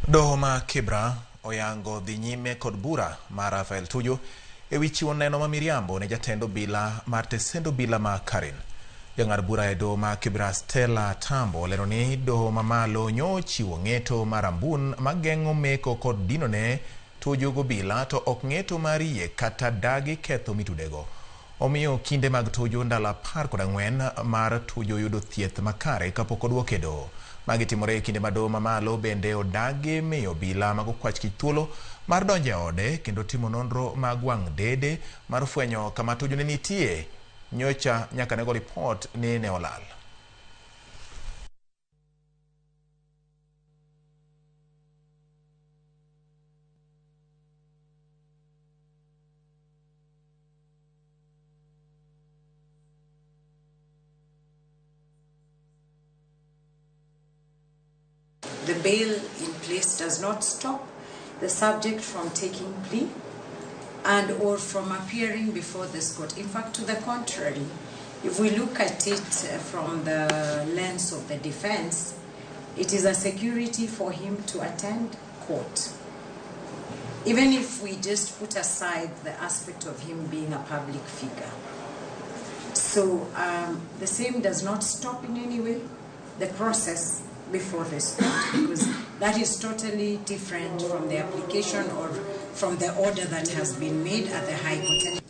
Doho ma Kibra oyango dhi nyime kod bura mar Rafael Tuju ewi chiwo neno ma miriambo ne jatend obila mar tesend obila ma Karen. Jang'ad bura e doho ma Kibra Stella Tambo olero ni doho mamalo nyochiwo ng'eto mar ambun mageng'o meko kod dinone Tuju gobila to ok ng'eto mar yie kata dagi ketho mitudego. Omiyo kinde mag Tuju ndalo 14 mar Tuju yudo thieth makare kapok oduoke e doho. Magi timore e kinde ma doho mamalo bende odagi miyo obila mag okwach kich thuolo mar donjo e ode kendo timo nonro mag wang' dede mar fwenyo kama Tuju ne nitie nyocha nyaka nego ripot ni ne olal. The bail in place does not stop the subject from taking plea and or from appearing before this court. In fact, to the contrary, if we look at it from the lens of the defense, it is a security for him to attend court. Even if we just put aside the aspect of him being a public figure. So the same does not stop in any way the process before this court, because that is totally different from the application or from the order that has been made at the High Court.